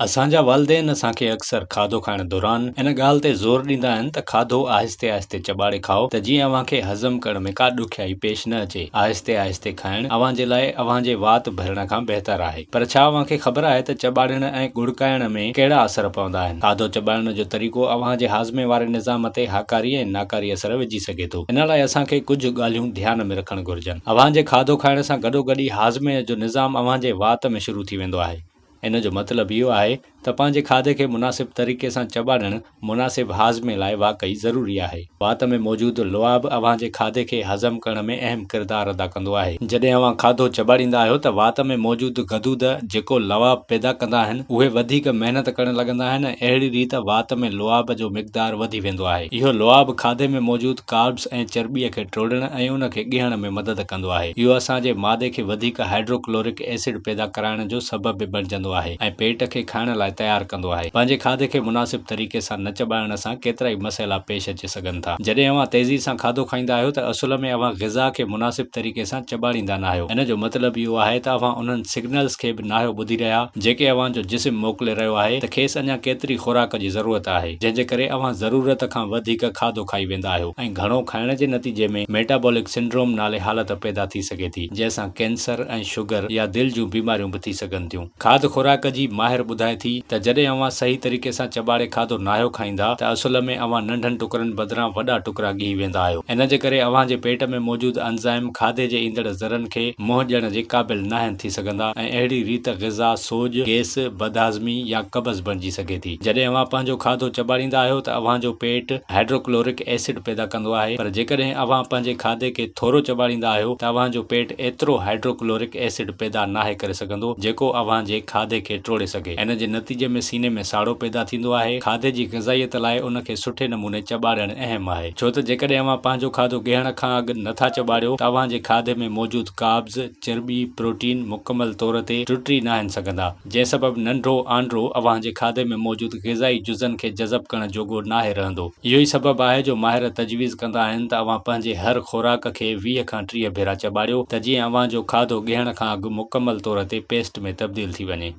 اسان جا والدين اسان کي اڪثر کاڌو کائڻ دوران ان ڳالهه تي زور ڏيندا آهن ته کاڌو آهستي آهستي چٻاڙي کائو ته جيئن اوهان کي هضم ڪرڻ ۾ ڪا ڏکيائي پيش نه اچي. آهستي آهستي کائڻ اوهان جي لاء اوهان جي وات ڀرڻ کان بهتر آهي. پر ڇا اوهان کي خبر آهي ته چٻاڙڻ ۽ ڳڙڪائڻ ۾ ڪهڙا اثر پوندا آهن؟ کاڌو چٻاڙڻ جو طريقو اوهان جي هاضمي واري نظام تي هاڪاري ۽ ناڪاري اثر وجهي سگهي ٿو. ان لاء اسان کي ڪجهه ڳالهيون ڌيان ۾ رکڻ گهرجن. اوهان جي کاڌو کائڻ سان گڏوگڏ ئي هاضمي جو نظام اوهان جي وات ۾ شروع ٿي ويندو آهي. ان جو مطلب اهو آهي ته پنهنجي کاڌي کي مناسب طريقي سان چٻاڙڻ مناسب هاضمي لاء واقعي ضروري آهي. وات ۾ موجود لعاب اوهان جي کاڌي کي هضم ڪرڻ ۾ اهم ڪردار ادا ڪندو آهي. جڏهن اوهان کاڌو چٻاڙيندا آهيو ته وات ۾ موجود غدود جيڪو لعاب پيدا ڪندا آهن اهي وڌيڪ محنت ڪرڻ لڳندا آهن ۽ اهڙي ريت وات ۾ لعاب جو مقدار وڌي ويندو آهي. اهو لعاب کاڌي ۾ موجود ڪاربس ۽ چرٻيء کي ٽوڙڻ ۽ ان کي ڳيهڻ ۾ مدد ڪندو آهي. اهو اسان جي معدي کي وڌيڪ هائيڊروڪلورڪ ايسڊ پيدا ڪرائڻ جو سبب به بڻجندو آهي ۽ پيٽ کي کائڻ لاء تيار ڪندو آهي. پنهنجي کاڌي کي مناسب طريقي سان نه چٻائڻ سان ڪيترائي مسئلا پيش اچي سگهن ٿا. جڏهن اوهان تيزي سان کاڌو کائيندا آهيو ته اصل ۾ اوهان غذا کي مناسب طريقي سان چٻاڙيندا ناهيو. ان جو مطلب اهو آهي ته اوهان انهن سگنلز کي به ناهيو ٻڌي رهيا جيڪي اوهان جو جسم موڪلي رهيو آهي ته کيس اڃا ڪيتري خوراڪ جي ضرورت آهي جنهن جي ڪري اوهان ضرورت کان وڌيڪ کاڌو کائي ويندا آهيو ۽ گهڻو کائڻ جي نتيجي ۾ ميٽابولڪ سنڊروم نالي حالت پيدا ٿي سگهي ٿي جنهن سان ڪينسر ۽ شگر يا دل جون بيماريون به ٿي سگهن ٿيون. کاڌ خوراڪ جي ماهر ٻڌائي ٿي ته جڏهن اوهان صحيح طريقي سان چٻاڙي کاڌو ناهيو کائيندا ته اصل ۾ اوهان ننڍن ٽڪرن بدران وڏا ٽڪرا ڳهي ويندا آهيو. ان جي ڪري اوهان جي پيٽ ۾ موجود انزائم کاڌي جي ايندڙ ذرن کي منهن ڏيڻ جي قابل ناهن ٿي سگهندا ۽ اهڙي ريت غذا سوڄ، گيس، بدهاضمي يا قبض بڻجي سگهي ٿي. جڏهن اوهان پنهنجو کاڌو چٻاڙيندا آهيو ته اوهان جو پيٽ هائڊروڪلورڪ ايسڊ پيدا ڪندو آهي پر جيڪڏهن اوهان پنهنجي کاڌي کي ٿورو چٻاڙيندا آهيو ته اوهان جو پيٽ ايترو هائڊروڪلورڪ ايسڊ پيدا ناهي ڪري سگهندو جيڪو اوهان جي کاڌي کي ٽوڙي سگهي. ان جي نتيجي ۾ سيني ۾ ساڙو پيدا ٿيندو آهي. کاڌي جي غذائيت لاء ان کي سٺي نموني چٻاڙڻ اهم آهي ڇو ته جيڪڏهن اوهان پنهنجو کاڌو ڳيهڻ کان اڳ نه ٿا چٻاڙيو ته اوهان جي کاڌي ۾ موجود ڪاربز، چرٻي، پروٽين مڪمل طور تي ٽٽي ناهن سگهندا. جنهن سبب ننڍو آنڊرو اوهان جي کاڌي ۾ موجود غذائي جزن کي جذب ڪرڻ جوڳو ناهي رهندو. اهو ئي سبب آهي جو ماهر تجويز ڪندا آهن ته اوهان پنهنجي هر خوراڪ کي 20 کان 30 ڀيرا چٻاڙيو ته جيئن اوهان جو کاڌو ڳيهڻ کان اڳ مڪمل طور تي پيسٽ ۾ تبديل ٿي وڃي.